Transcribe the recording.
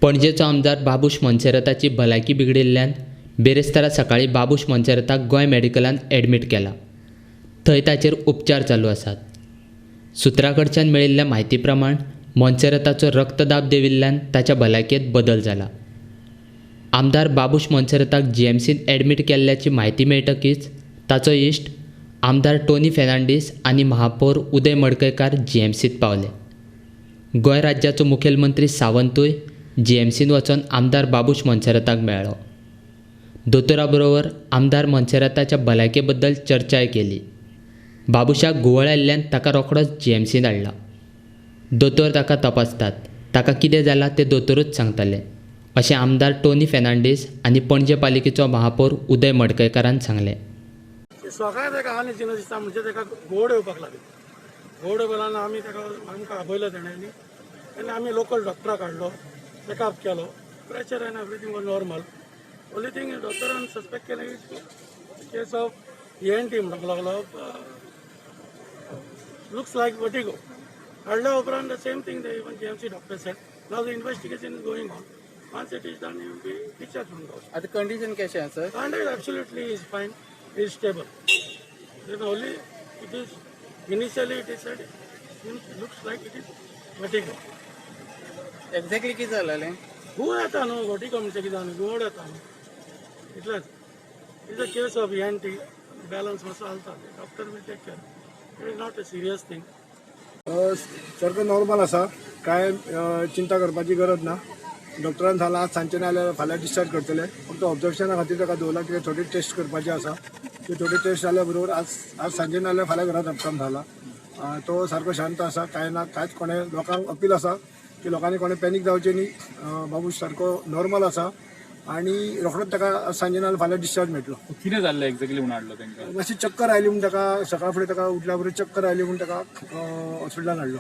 पणजेचो आमदार बाबूश मोन्सेराताची भलायकी बिगडिल्ल्यान बिरेस्तारा सकाळीं बाबूश मोन्सेराताक गोंय मेडिकलांत एडमीट केला. थंय ताचेर उपचार चालू आसात. सुत्रां कडच्यान मेळिल्ल्या म्हायती प्रमाण मोन्सेराताचो रक्तदाब देंविल्ल्यान ताच्या भलायकेंत बदल जाला. आमदार बाबूश मोन्सेराताक जीएमसींत एडमीट केल्ल्याची म्हायती मेळटकीच ताचो इश्ट आमदार टोनी फेर्नांडीस आनी महापौर उदय मडकयकार जीएमसींत पावले. गोंय राज्याचो मुखेलमंत्री सावंतूय जीएमसींत वचून आमदार बाबूश मोन्सेराताक मेळ्ळो. दोतोरा बरोबर आमदार मोन्सेराताच्या भलायके बद्दल चर्चाय केली. बाबूशाक घुंवळ आयिल्ल्यान ताका रोखडोच जीएमसींत हाडला. दोतोर ताका तपासतात. ताका कितें जालां तें दोतोरूच सांगतले, अशें आमदार टोनी फेर्नांडीस आनी पणजे पालिकेचो महापौर उदय मडकयकारान सांगलें. सकाळी ताका आनी चिन्ह दिसता, म्हणजे ताका घुंवळ येवपाक लागली. घुंवळ येवपाक लागून आमी ताका, आमकां आपयलो तेणें आनी तेन्ना आमी लोकल डॉक्टराक हाडलो, चॅकअप केलो. Pressure and everything was normal. Only thing, डॉक्टरान सस्पेक्ट केलें केस ऑफ ENT म्हणूंक लागलो, लुक्स लायक वर्टिगो. हाडल्या उपरांत the same thing the even GMC doctor said. Now the investigation is going on. Once it is done, you be discharge from the. आता condition कशें आसा? And it absolutely is fine, is stable. Then only it is, initially it is said, seems, looks like it is vertigo. Exactly कितें जालें? घुंवळ येता न्हू, vertigo म्हणजे कितें न्हू, घुंवळ येता न्हू, इतलेंच. It's a case of ENT, balance मातसो हालता. Doctor will take care. It is not a serious thing. सारको नॉर्मल आसा. कांय चिंता करपाची गरज ना. डॉक्टरान सांगलां, आज सांजचे ना जाल्यार फाल्यां डिस्चार्ज करतले. फक्त ऑब्जर्वेशना खातीर ताका दवरला, कित्याक थोडी टेस्ट करपाची आसा. त्यो थोडी टेस्ट जाल्या बरोबर आज आज सांजे ना जाल्यार फाल्यां घरा धाडटा जाला. तो सारको शांत आसा, कांय ना. कांयच कोणें लोकांक अपील आसा की लोकांनी कोणें पॅनीक जावचें न्ही. बाबूश सारको नॉर्मल आसा आनी रोखडोच ताका आज सांजे ना जाल्यार फाल्यां डिस्चार्ज मेळटलो. कितें जाल्लें एक्झॅक्टली म्हणून हाडलो तांकां? मातशी चक्कर आयली म्हूण ताका, सकाळ फुडें ताका उठल्या बरोबर चक्कर आयली म्हूण ताका हॉस्पिटलान हाडलो.